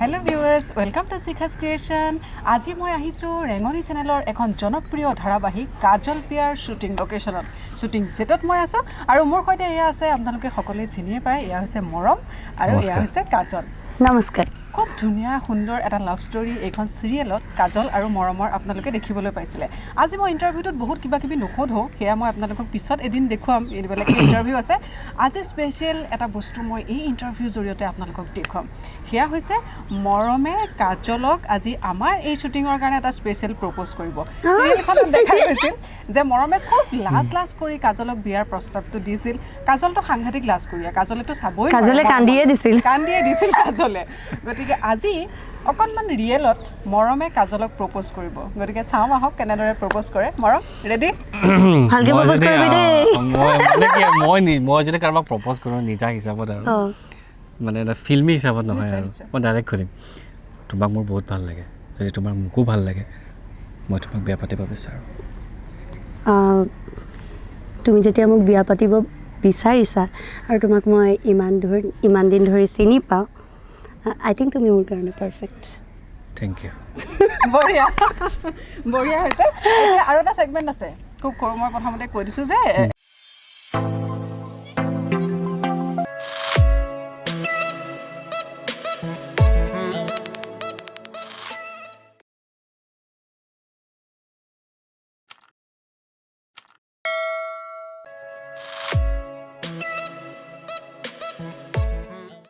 Hello viewers, welcome to Shikha's Creation. আজি মই আহিছোঁ ৰেঙনি চেনেলৰ এখন জনপ্ৰিয় ধাৰাবাহিক কাজল বিয়াৰ শ্বুটিং লোকেশ্যনত। শ্বুটিং ছেটত মই আছোঁ আৰু মোৰ সৈতে এয়া আছে, আপোনালোকে সকলোৱে চিনিয়ে পায়, এয়া হৈছে মৰম আৰু এয়া নমস্কাৰ। হৈছে কাজল। নমস্কাৰ। খুব ধুনীয়া সুন্দৰ এটা লাভ ষ্টৰী এইখন চিৰিয়েলত কাজল আৰু মৰমৰ আপোনালোকে দেখিবলৈ পাইছিলে। আজি মই ইণ্টাৰভিউটোত বহুত কিবা কিবি নুসুধোঁ, সেয়া মই আপোনালোকক পিছত এদিন দেখুৱাম, এই বেলেগকৈ ইণ্টাৰভিউ আছে। আজি স্পেচিয়েল এটা বস্তু মই এই ইণ্টাৰভিউৰ জৰিয়তে আপোনালোকক দেখুৱাম। সেয়া হৈছে মৰমে কাজলক আজি আমাৰ এই শ্বুটিঙৰ কাৰণে এটা স্পেচিয়েল প্ৰপ'জ কৰিব। চিৰিয়েলখনত দেখা গৈছিল যে মৰমে খুব লাজ লাজ কৰি কাজলক বিয়াৰ প্ৰস্তাৱটো দিছিল। কাজলটো সাংঘাতিক লাজ কৰিয়া, কাজলেতো চাবই নোৱাৰে কাজলে মৰমক। কান্দিয়ে দিছিল। কান্দিয়ে দিছিল কাজলে। গতিকে আজি অকণমান ৰিয়েলত মৰমে কাজলক প্ৰপ'জ কৰিব। গতিকে চাওঁ আহক কেনেদৰে প্ৰপ'জ কৰে। মৰম, ৰেডি? ভালকে মই প্ৰপ'জ যদি, কৰিবি দেই। মই মানে কি, মই যদি কাৰোবাক প্ৰপ'জ কৰোঁ নিজা হিচাপত আৰু মানে এটা ফিল্মি হিচাপত নহয় আৰু মই ডাইৰেক্ট সুধিম, তোমাক মোৰ বহুত ভাল লাগে, যদি তোমাৰ মোকো ভাল লাগে, মই তোমাক বিয়া পাতিব বিচাৰোঁ। তুমি যেতিয়া মোক বিয়া পাতিব বিচাৰিছা আৰু তোমাক মই ইমান দিন ধৰি চিনি পাওঁ, আই থিংক তুমি মোৰ কাৰণে পাৰফেক্ট। Thank you. বঢ়িয়া বঢ়িয়া হৈছে। এতিয়া আৰু এটা ছেগমেণ্ট আছে খুব সৰু। মই প্ৰথমতে কৈ দিছোঁ যে